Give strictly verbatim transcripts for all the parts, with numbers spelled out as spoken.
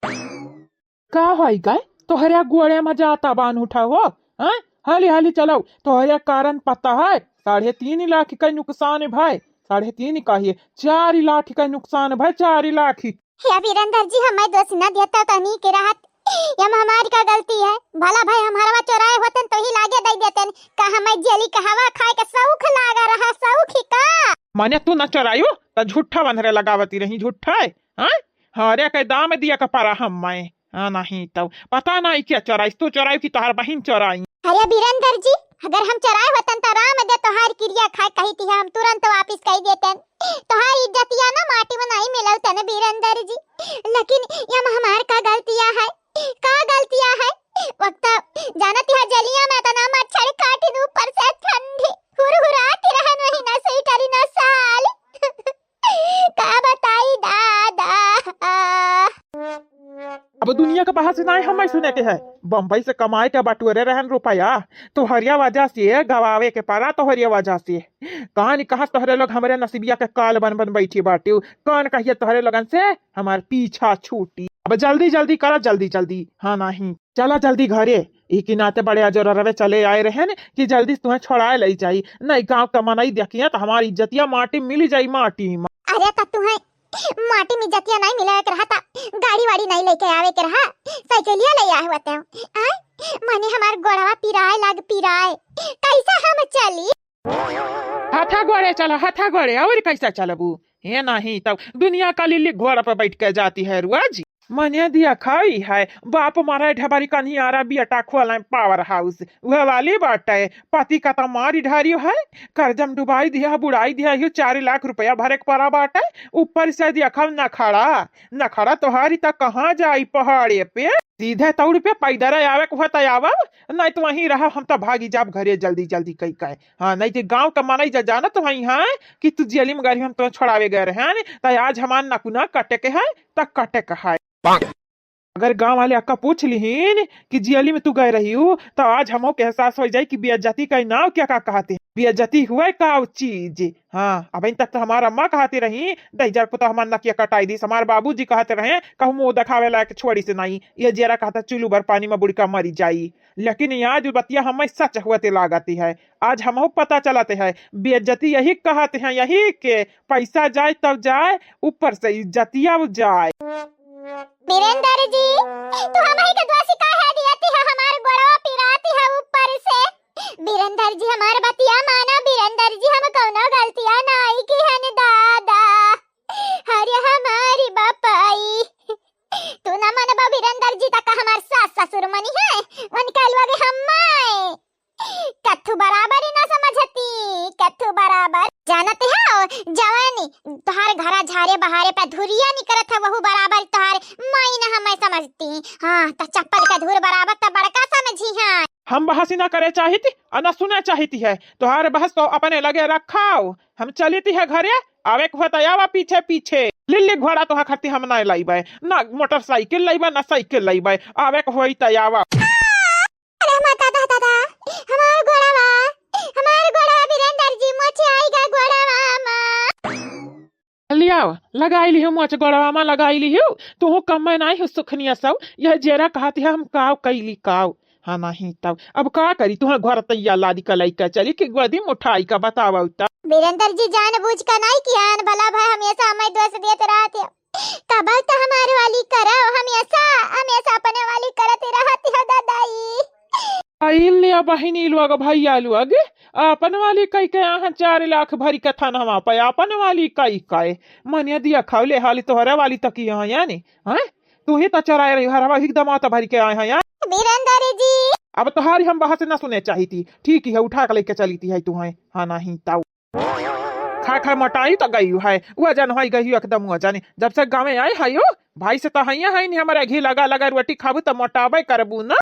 का होई गए? तोहरे गोड़े में जाता बान उठा हो, हैं? हाली हाली चलाओ, तोहरे कारण पता है, साढ़े तीन लाख के नुकसान भाई, साढ़े तीन का ही, चार लाख का नुकसान भाई, चार लाख। हे वीरेंद्र जी, हमें दोष न देता तनी के रहत, यम हमारी का गलती है, भला भाई हम हरवा चोराए होतन तो ही लागे दे देतन, का हमें जेली का हवा खाए के शौक लागा रहा, शौक ही का? माने तू न चोरायू, त झूठा बंधरे लगावती रही, झूठा है, हाँ? हरे के दाम दिया के परा हम मैं, हाँ, नहीं तो पता नहीं क्या चोराई, तू चोराई कि तोहार बहिन चोराई। अरे बीरेंद्र जी, अगर हम चोराए होतन त राम दे तोहार किरिया खाए कही थी, हम तुरंत वापिस कही देतन। तोहार इज्जतिया ना माटी में नहीं मिलल तन बीरेंद्र जी, लेकिन यम हमार का गलतिया है, का गलतिया है? वक्त जानत है जलिया में तना मच्छर काटिन, ऊपर से ठंडी हुरहुराती रहन, वही ना स्वेटर ना साल। का बताई दादा। अब दुनिया के बाहर से नाई हमें सुने के है, बम्बई से कमाए के बटोरे रहन रुपया, तोहरिया वजह से गवावे के पड़ा, तोहरिया वजह से। कहानी कहाँ तोहरे लोग हमरे नसीबिया के काल बन बन बैठी बाटिउ, कौन कहिए तोहरे लोगन से हमार पीछा छूटी। अब जल्दी जल्दी करा, जल्दी जल्दी, हाँ नहीं, चला जल्दी घरे। ई की नाते बड़े अजोर रवे चले आए रहन कि जल्दी से तुहें छोड़ाए लई जाई, नहीं गाँव का मनई देखिए तो हमारी इज्जतिया माटी मिली जाई माटी में। अरे त तुहें माटी में इज्जतिया नहीं मिला के रहा था, गाड़ी वाड़ी नहीं लेके आवे के रहा, साइकिलिया ले आए होते हो। आय, मने हमार गोड़वा पिराए लाग पिराए, कैसा हम चली? हाथा गोड़े चला, हाथा गोड़े, और कैसा चलबू? हे नहीं, तब दुनिया का लिल्ली घोड़ा पे बैठ के जाती है रुआ जी। मने दिया खाई है, बाप मारा ढबारी कन्हियारा बियटा खोला पावर हाउस, वह वाली बाटे। पति का तो मारी ढारी है, कर्जम डुबाई दिया, बुड़ाई दिया, यो चार लाख रुपया भरे के पड़ा बाटे। ऊपर से दिया खाओ नखड़ा, नखड़ा तोहारी तक कहाँ जाई पहाड़े पे, सीधे तौड़ पे पैदल आवे के होता आवब, नहीं तो वहीं रहा, हम तो भागी जाब घरे जल्दी जल्दी कई कहे। हाँ, नहीं तो गाँव का मनई जा जानत वहीं है कि तू जेली में गए, हम तो छोड़ावे गए रहे हैं, तो आज हमार नकुना कटे के है, तो कटे के है। अगर गाँव वाले अक्का पूछ लिहिन कि जेली में तू गए रही हो, तो आज हमो के एहसास हो जाए कि बेइज्जती का नाव क्या का कहते हैं, बेइज्जती हुआ का चीज। हाँ, अबहिन तक तो हमार अम्मा कहते रही, "दहिजर पुता हमार नकिया कटाई दीस।" हमार बाबूजी कहते रहे, "कहूँ मुँह देखावे लायक छोड़ी से नहीं, ये जेरा कहता चुलू भर पानी में बुड़का मरी जाई।" लेकिन ये आज बतिया हमें सच हुआ ते लागती है, आज हमहू पता चलते है, बेइज्जती यही कहते हैं, यही के पैसा जाए तब जाए, ऊपर से इज्जतिया जाए। बीरेंद्र जी, तू हमही के दोषी काहे दियती है, हमार गोड़वा पिराती है ऊपर से। बीरेंद्र जी, हमार बतिया माना बीरेंद्र जी, हम कौनो गलतिया नाई की हन दादा। अरे हमारी बापाई, तू ना मनबा बीरेंद्र जी, तक हमार सास ससुर मनी है, उनके अलवा के हम माए। कथू बराबर ही ना समझती, कथू बराबर। जानत हो, जवानी तोहार घरा झारे बहारे पे धुरिया निकरत है, वहू बराबर तोहार माई ना हमें समझती। हाँ, त चप्पल के धूर बराबर त बड़का समझी है। हम बहसी ना करे चाहित और ना सुने चाहित है, तोहार बहस तो अपने लगे रखाओ। हम चलित है घरे, आवे के होता आवा पीछे पीछे। लिल्ली घोड़ा तोहा खातिर हम ना लाइबे, ना मोटरसाइकिल लाइबे, ना साइकिल लाइबे, आवे के होई त आवा। अरे माँ, दादा, दादा, हमार गोड़वा, हमार गोड़वा बीरेंद्र जी, मोचे आइगा गोड़वा मा। लियाव, लगाई लिहु मोच गोड़वा मा, लगाई लिहु। तुहु कम में नाई हो सुखनिया सब, यह जेरा कहत है हम काव कैली काव। हाँ, नहीं तब अब का करी, तुहा घर तैया लादी का लइका चली कि गोदी में उठाई का बतावा उता। बीरेंद्र जी, जान बूझ का नाई किया, अन भला भाई हमेशा हमें दोष देत रहत है। कबल त हमार वाली करव, हमेशा, हमेशा अपने वाली करत रहत हो दादाई। आइल या बहिनी लोग, भैया लोग, अपन वाली कई के यहाँ चार लाख भरी के थानवा पे अपन वाली कई के। मने दिया खाओ ले हाली तोहरे वाली तक यहाँ यानी, हैं? तू ही तो चराए रही हरवा एकदम आता भरी के आए हैं यार। बीरेंद्र जी। अब तोहारी हम बहस ना सुने चाहिती, ठीक ही है, उठा के लेके चली थी है तू है, हाँ नहीं ताऊ। खा खा मोटाई तो गई है, वजन होई गई एकदम वजन। जब से गाँव में आए है यो, भाई से तो हैया है नहीं, हमारा घी लगा लगा रोटी खाबू तो मोटाबे करबू ना।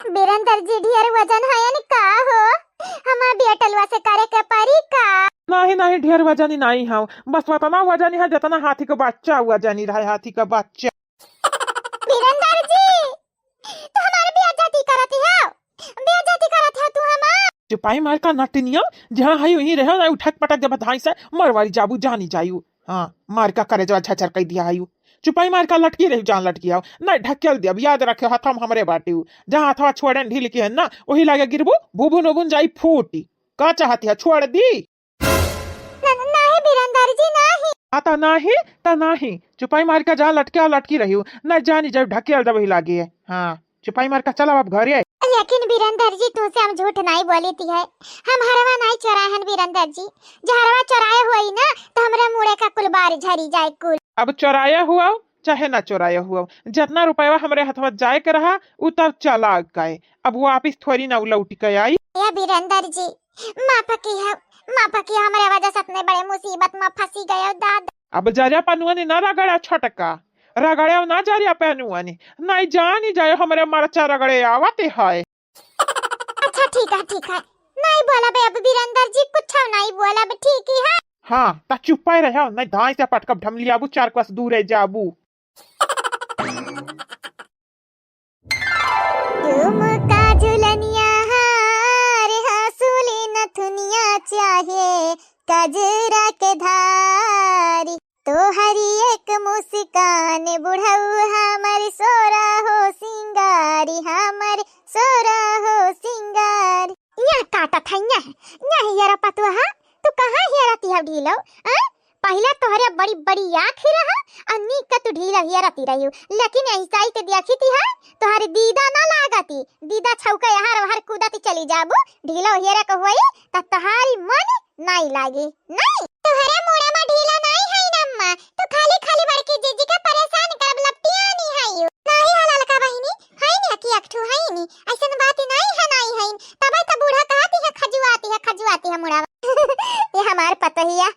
बीरेंद्र जी, ढेर वजन है न का हो? हमार बेटलवा से करे के परी का? नहीं नहीं, ढेर वजन ही नहीं है, बस उतना वजन ही है जितना हाथी का बच्चा वजन ही रहे, हाथी का बच्चा। बीरेंद्र जी, तो हमारे बेइज्जती करत हो, बेइज्जती करत हो तू हमार। चुपाई मार का नटनिया, जहाँ है वहीं रहो, ना उठक पटक जब धाई से मरवारी जाबू जानी जायू। हाँ, मार का करेजवा छरछर कइ दिया है यू। चुपाई मार का लटकी रही, जान लटकी आओ। नहीं, ढकेल दे, अब याद रखे, हथवा में हमरे बाटी उ। जहाँ हथवा छोड़न ढील की है ना, वही लागे गिरबू, भुभुन उभुन जाई फूटी। का चाहती है, छोड़ दी? न-, नहीं बिरंदर जी, नहीं। हाँ, ता नहीं, ता नहीं। चुपाई मार का जहाँ लटके, लटकी रही हूँ। न जानी जब ढकेल दे वही लागे है। हाँ, चुपाई मार का चला अब घरे। लेकिन बिरंदर जी, तुमसे हम झूठ नहीं बोली थी है। हम हरवा नहीं चोराए हन बिरंदर जी। जो हरवा चोराए हुई ना, तो हमरे मुड़े का कुल बार झरी जाए कुल। अब चोराया हुआ, चाहे ना चोराया हुआ, जितना रुपया हमरे हथवा जाए के रहा, उ तब चला गए। अब वापिस थोड़ी ना उ लौट के आई। ए बिरंदर जी, माफ किया, माफ किया, हमरे वजह से इतने बड़े मुसीबत में फंसी गए हो दादा। अब जरिया पनुआ ने ना रगड़ा छोटका, रगड़े ना जरिया पनुआ ने, नहीं जानी जाए हमरे मरचा रगड़े आवत है। अच्छा ठीक है, ठीक है, नहीं बोलब अब बिरंदर जी, कुछ नहीं बोलब, ठीक ही है। हाँ, ता चुप्पे रहो, नहीं धाई से पटकब ढमलियाबू, चार कोस दूरे जाबू। झुमका झुलनिया हार हंसुली नथुनिया चाहे कजरा के धारी, तोहरी एक मुस्कान बुढ़ऊ हमर सोरा हो सिंगारी, हमर सोरा हो सिंगारी। यहाँ काटत है, यहाँ, यहाँ हियरा पतुआ, तू कहाँ हियरा तिहव ढीलो, आय? पहिले तोहरे बड़ी बड़ी आँखी रहा, आ नीक के तू ढीला हियरती रहियो, लेकिन ऐसाई के देखी ती है, तोहरे दीदा ना लागती, दीदा छौके यहाँ वहर कूदती चली जाबू, ढीला हियरे के होई, त तोहारी मन नाई लागी, नाई। तोहरे मुड़े में ढीला नाई है नम्मा, तू खाली खाली बड़की जीजी के परेशान करब, लपटियानी है यू। नाई हलाल का बहिनी, है नी अकी अकठू है नी, ऐसन बात नाई है, नाई है, तबे तो बूढ़ा कहती है, खजुआती है, खजुआती है मुड़ावा। ये हमार पतोहिया,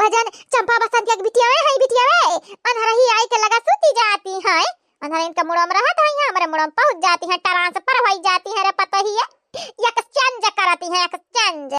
वजन चंपा बसंत एक बिटियावे है, बिटियावे, अनहरही आई के लगा सूती जाती है, अनहर इनका मुड़म रहत है, हमरे मुड़म पहुँच जाती है, ट्रांसफर होई जाती है रे पतोहिया, exchange करती है, exchange।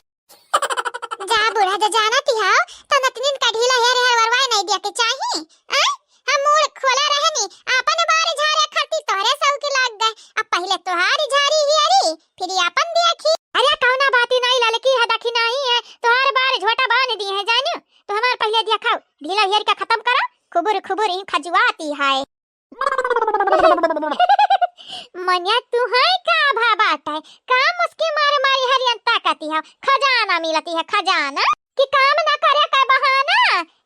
जा बूढ़ा, जा जानती हो, तो नतनिन का ढीला हेर हेर वरवाए नहीं दिया के चाही, आय? हम मूड़ खोला रहनी, आपन बार झारे खातिर तोहरे सौकी लाग गए। अब पहिले तोहारी झारी हियरी, फिर आपन देखी। अरे कौना बाती नहीं ललकी है, दखी नहीं है, तोहार बार झोटा बांध दी है जानू। तो हमार पहिले दिया खाओ, ढीला हियर का खत्म करो, खुबुर खुबुर ही खजुआती है। मनिया तू है का भा बाटे, का मुस्की मार मारी हरियन ताकती हो, खजाना मिलती है खजाना, कि काम ना करे का बहाना,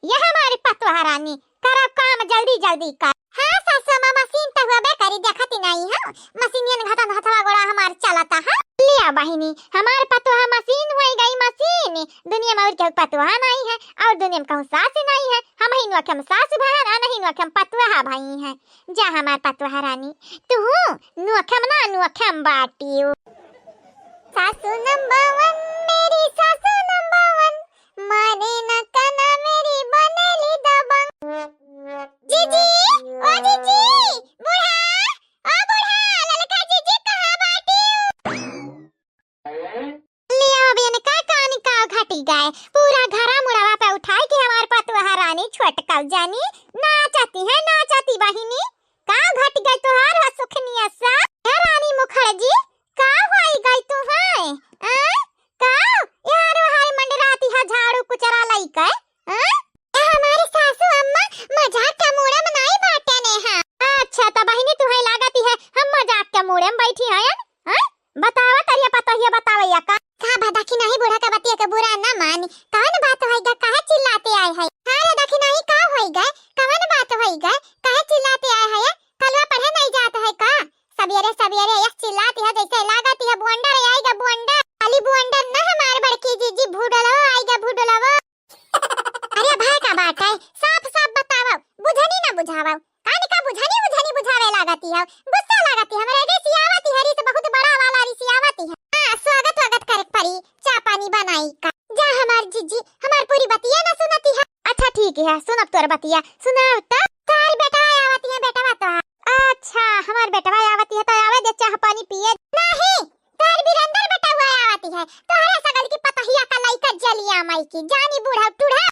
ये हमारी पतोह रानी। करब काम जल्दी जल्दी कर। हाँ सासू अम्मा, मशीन त हुआबे करी, देखती नहीं है, मशीनियन घटन हथवा गोड़ा हमार चलता है। लिया बहिनी, हमार पतोह मशीन होई गई, मशीन। दुनिया में और केहू पतोह नहीं है, और दुनिया में कहूँ सास नहीं है। हम ही नोखम सास भर, आ नहीं नोखम पतोह भई है। जा हमार पतोह रानी, तू नोखम ना नोखम बाटियो। सासू नंबर वन, मेरी सासू नंबर वन, माने न कना मेरी बनेली दबंग। जीजी, ओ जीजी, बूढ़ा, ओ बूढ़ा, ललका जीजी कहाँ बाटी? लिया बेन का कानी का घटी गए, पूरा घरा मुड़वा पे उठाई कि हमार पतोह रानी छोटकल जानी नाचती है, नाचती बहिनी। का घट गई तुहार हो सुखनिया सा? हे रानी मुखर्जी, का होई गई तुहाय? आ? का? यार हाय मंडराती है झाड़ू कुचरा लइके। आ? ए हमारी सासू अम्मा, मजाक का मूड़ा में नाई बाटे ने हा। अच्छा, त बहिनी तुहाय लागती है हम मजाक के मूड़े में बैठी हैं? आ? बतावा तरिया पतोहिया बतावा या का? का बा दखी नहीं बूढ़ा का बतिया के बुरा ना मानी। कौन बात होई गा, काहे चिल्लाते आए है? हाँ रे दखी नहीं का होई गा? कौन बात होई गा? काहे चिल्लाते आए है? कलवा पढ़े नहीं जात है का? सवेरे सवेरे यह चिल्लाती है जैसे लागती है बुअंडर आएगा बुअंडर। खाली बुअंडर ना हमार बड़की जीजी भूडलवा आएगा भूडलवा। अरे भाई का बात है, साफ साफ बतावा, बुझनी ना बुझावा। कान का बुझनी बुझनी बुझावे लागती है, गुस्सा लागती है, हमरे रिसियावती है, रिस बहुत बड़ा वाला रिसियावती है। हाँ, स्वागत वागत करे परी, चा पानी बनाई का। जा हमार जीजी, हमार पूरी बतिया ना सुनती है। अच्छा ठीक है, सुनब तोर बतिया, सुनाव त। तार बेटा आवती है, बेटा तो। अच्छा, हमार बेटवा आवती है तो आवे दे चाह पानी पिए। नहीं, तार बिरंदर बेटा हुआ आवती है, तोहरा सगल की पतहिया का लइका जलिया माई की, जानी बूढ़ा टूढ़ा।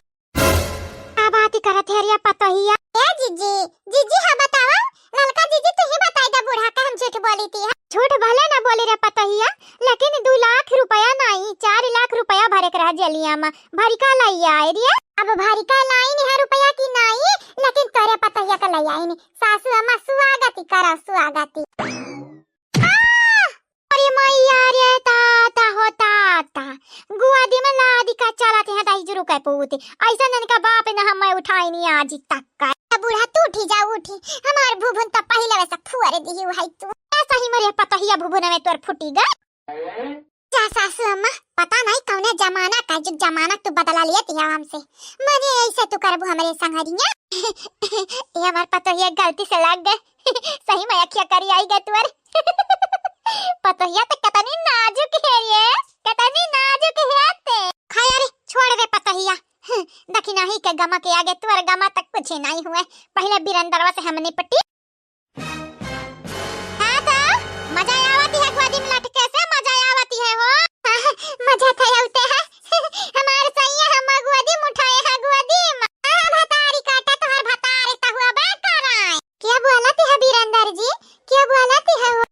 का बात करत है रे पतोहिया? ए जीजी, जीजी हाँ बतावा, ललका जीजी तू ही बताई दे बूढ़ा का हम झूठ बोली थी। झूठ भले ना बोली रे पतोहिया, लेकिन दो लाख रुपया नहीं, चार लाख रुपया भरे के रहा जलिया में, भरी का लाई आए रे। अब भरी का लाइन है रुपया की नाई, लेकिन तोरे पतोहिया का ले आईनी। सासू अम्मा स्वागति करा, स्वागति। आ! अरे मैया रे ताता हो ताता, गोदी में लादी का चलत है दहिजरू के पूत। ऐसा इनका बाप न हम उठाईनी आज तक का। बूढ़ा तू उठी जा, उठी। हमार भुभुन तो पहिले वैसा फुअर दिही है तू। ऐसा ही मरे पतोहिया भुभुन में तोर फूटी गए। जा सासू अम्मा, पता नहीं कौने जमाना का जुग जमाना तू बदला लिए तिया हमसे। मने ऐसे तू करबू हमरे संगरिया। ये हमार पतोहिया गलती से लग गए। सही में अखिया करी आई गए तुअर। पतोहिया तो कतनी नाजुक है ये, कतनी नाजुक है ते। खैर छोड़ रे पतोहिया। हम्म, दखिनाही के गमा के आगे तुअर गमा तक कुछ नहीं हुए। पहले बिरंदरवा से हम निपटी। हाँ तो, मजा आवत है गोदी में लटके से, मजा आवत है हो। हाँ, मजा तो आवते है। हमार सैया हम गोदी में उठाए है, गोदी में। हाँ, भतारी काटा तोहर भतारी त हुआ बे कराए। क्या बोलत है बीरेंद्र जी? क्या बोलत है हो?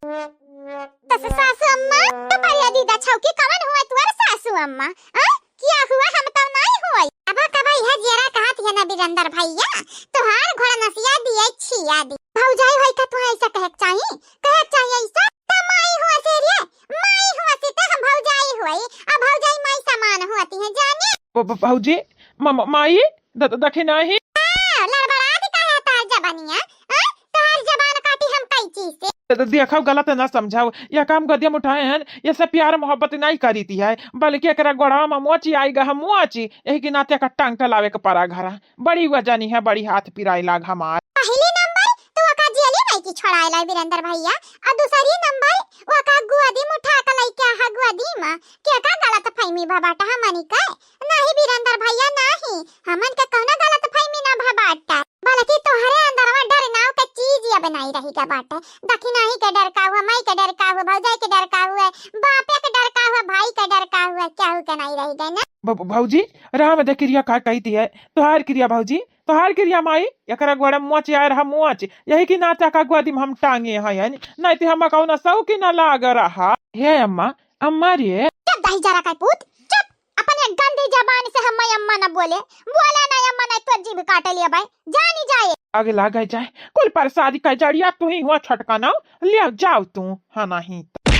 तो सासू अम्मा, तो बढ़िया दीदा छौकी कवन हुआ तुअर सासू अम्मा? हाँ? किया हुआ हम तो नहीं हुई। अब कब यह जेरा कहत है ना बीरेंद्र भैया, तोहार घोड़ा नसिया दिए छिया दी। भौजाई होई का तुहे ऐसा कहे के चाही? कहे के चाही ऐसा? त माई हुआ से रे, माई हुआ से त हम भौजाई होई, अब भौजाई माई समान होती है जाने। ब-, ब-, भौजी, म-, म-, माई, द-, द-, दखिनाही। हाँ, लड़बड़ा दी काहे तार जबानिया? हाँ? तोहार जबान काटी हम कैंची से। त-, त-, देखो, गलत ना समझाओ, यह काम गदिया में उठाए हैं, ये सब प्यार मोहब्बत नहीं करी थी है, बल्कि एकरा गोड़वा में मोची आई गा, हम मोची, यही के नाते का टांग टलावे के परा घरा। बड़ी वजनी है, बड़ी हाथ पिराए लाग हमार। पहली नंबर तू ओका जेली नहीं की छोड़ाए लाई बीरेंद्र भैया, और दूसरी नंबर ओका गोदी में उठा के लइके आहा गोदी में। के का गलत फहमी भा बाटा हमनी के? नहीं बीरेंद्र भैया नहीं, हमन के कौनो गलत फहमी ना भा बाटा, बल्कि तोहरे अंदरवा डर नाव के चीज अब नहीं रही गा बाटे। दखिनाही के डर का हुआ, माई के डर का हुआ, भौजाई के डर का हुआ, बापे के डर का हुआ, भाई के डर का हुआ, केहू के नहीं रही गए ना। ब-, ब-, भौजी, राम दे क्रिया का कहती है, तोहार क्रिया भौजी, तोहार क्रिया माई, एकरा गोड़ा मोच आए रहा मोच, यही की नाता का गोदी में हम टांगे हैं, यानी नहीं तो हम कौन सौ की ना लाग रहा। हे अम्मा, अम्मा रे। चुप दही जरा का पूत, चुप। अपन एक गंदी जबान से हम अम्मा ना बोले, बोले ना अम्मा, नहीं तो जीभ काट लिया भाई, जानी जाए। आगे लागे जाए, कुल प्रसादी का जड़िया तू ही हुआ छोटका ना, ले जाओ तू, हाँ नहीं तो।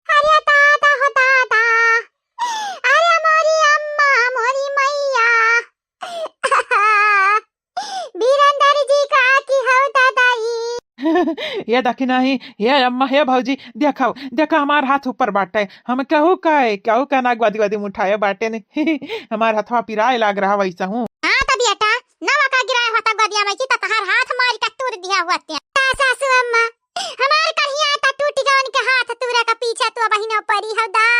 अरे दादा हो दादा, अरे मोरी अम्मा, मोरी मैया। बीरेंद्र जी का की हो दादाई। ये दखिनाही, हे अम्मा, हे भौजी, देखो, देखो हमार हाथ ऊपर बाटे। हम केहू के, केहू के ना गोदी गोदी में उठाए बाटे ने। हमार हथवा पिराए लाग रहा वैसा हूँ। हाँ तो बेटा, नवा का गिराए होता गोदिया में की तो तहार हाथ मारी का तूर दिया हुआ ते। ता सासू अम्मा, हमार कढ़िया ता टूट गवन के हाथ तूरा का पीछे तो बहिना परी हो दा।